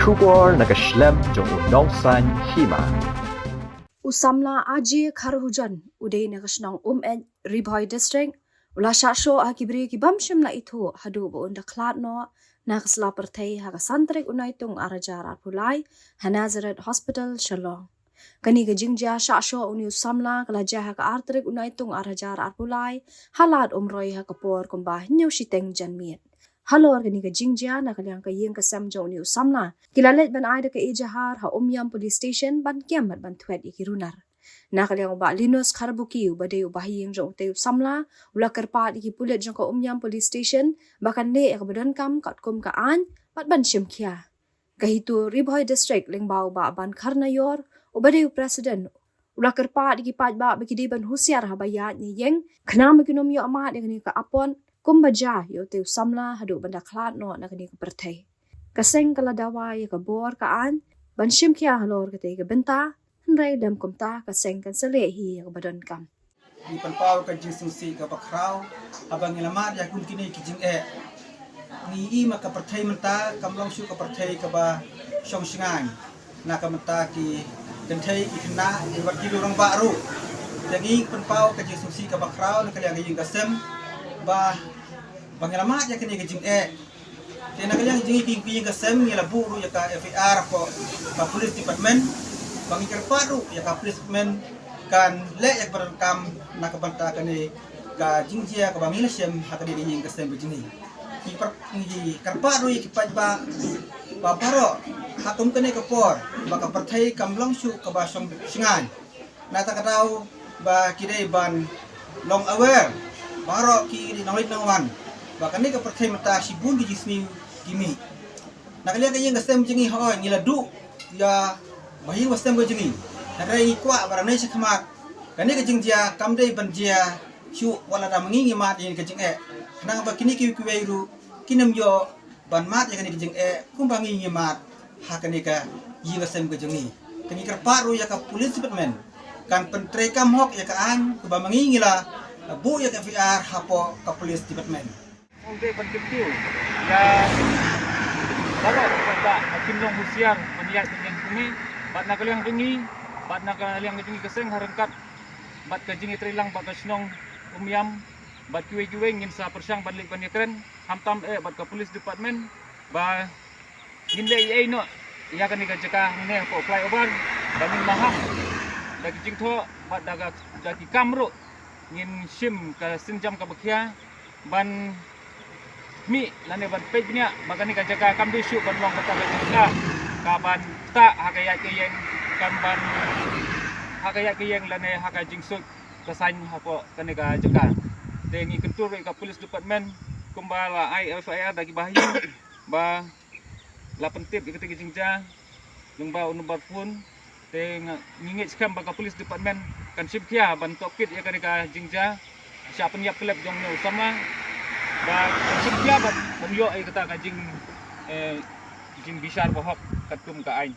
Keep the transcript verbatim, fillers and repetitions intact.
Khubor na ka shlem jong u nongsan hima. U samla Ajay Kharhujan, u dei na ka shnong Umeit, Ri Bhoi District, u la shah shoh ha ki briew ki bym shym la ithuh haduh ba un da khlad noh na ka sla pyrthei ha ka san tarik u Naitung ar hajar arphew lai ha Nazareth Hospital, Shillong. Kane ka jingjia shah shoh une u samla ka la jia ha ka ar tarik u Naitung ar hajar arphew lai, ha Lad Umroi ha ka por kumba hynñiew shiteng janmiet. Halor kane ka jingjia, na ka liang ka ïing ka sem jong une u samla, ki la leit ban ai da ka ejahar ha Umiam Police Station ban kem bad ban thwet ïa ki runar. Na ka liang u Bah Linus Kharbuki, uba dei u bahaïing jong utei u samla, u la kyrpad ïa ki pulit jong ka Umiam Police Station ba kan leh ïa kaba donkam katkum ka aiñ bad ban shim khia. Ka HITO Ri Bhoi District lyngba u Bah Bankharnayor, uba dei u president, u la kyrpad ïa ki paidbah ba ki dei ban husiar haba ïaid ne ïeng, khnang ba kin ym ïoh mad ïa kane ka apot kumba jia ïa utei u samla haduh ban da khlad noh na kane ka pyrthei. Ka seng ka la dawa ïa ka bor ka aiñ ban shim khia halor katei ka bynta, hynrei lym kumta ka seng kan sa leh hi ïa kaba donkam. Ngi pynpaw ka jingsngewsih kaba khraw haba ngi la mad ïa kum kine ki jingeh. Ngi i ma ka pyrthei mynta kam long shuh ka pyrthei kaba shong shngaiñ na ka bynta ki kynthei, ki khynnah, ki wat ki rangbah ruh. Te ngi pynpaw ka jingsngewsih kaba khraw na ka liang ka ïing ka sem ba, ba ngi la mad ïa kine ki jingeh. Te na ka liang jong ngi ki ïing ka sem ngi la buh ruh ïa ka F I R hapoh ka police department. Ba ngi kyrpad ruh ïa ka police department kan leh ïa ka pyrkhat kam na ka bynta kane ka jingjia kaba ngi la shem ha kane ka ïing ka sem ka jong ngi. Ngi pyr-, ngi kyrpad ruh ïa ki paidbah ba baroh ha kum kane ka por ba ka pyrthei kam long shuh kaba shong shngaiñ. Na kata ka daw ba ki dei ban long aware baroh ki nongleit nongwan ba kane ka pyrthei mynta shibun ki jingsniew ki mih. Na ka liang ka ïing ka sem jong ngi, hooid ngi la duh ïa bahaïing bahasem ka jong ngi. Hynrei ngi kwah ba nangne shakhmat kane ka jingjia kam dei ban jia shuh wat la da ma ngi ngi mad ïa ka jingeh. Khnang ba kine kiwei kiwei ruh kin ym ïoh ban mad ïa kane ka jingeh kumba ngi ngi mad ha kane ka ïing ka sem ka jong ngi. Te ngi kyrpad ruh ïa ka police department kan pyntreikam hok ïa ka aiñ kumba ma ngi ngi la buh ïa ka F I R hapoh ka police department. Ong dei ban kyntiew ïa baroh ki paidbah ba kin long husiar ban ïaid ban ïeng kumne, bad na ka liang jong ngi, bad na ka liang jong ngi ka seng ha ryngkat bad ka jingïatreilang bad ka shnong Umiam bad kiwei kiwei ngin sa pyrshang ban leit ban ïakren, khamtam eh bad ka police department ba ngin leh ei ei noh ïa kane ka jaka hangne hapoh flyover, ba ngin maham da ki jingthoh bad da ka, da ki kam ruh ngin shim ka sienjam kaba khia ban mih lane ban peit bniah ba kane ka jaka kam dei shuh ban long kata ka jaka kaban tah ha ka ïaid ka ïeng, kan ban ha ka ïaid ka ïeng lane ha ka jingsuit ka saiñ hapoh kane ka jaka. Te ngi kyntu ruh ïa ka police department kumba la ai F I R da ki bahaïing ba la pyntip ïa kata ka jingjia lyngba u number phone. Te nga, ngi ngeit skhem ba ka police department kan shim khia ban tohkit ïa kane ka jingjia. Shah pynïap khlem jong u samla ba kan shim khia ban, ban ïoh ïa kata ka jing, eh, jingbishar bahok katkum ka aiñ.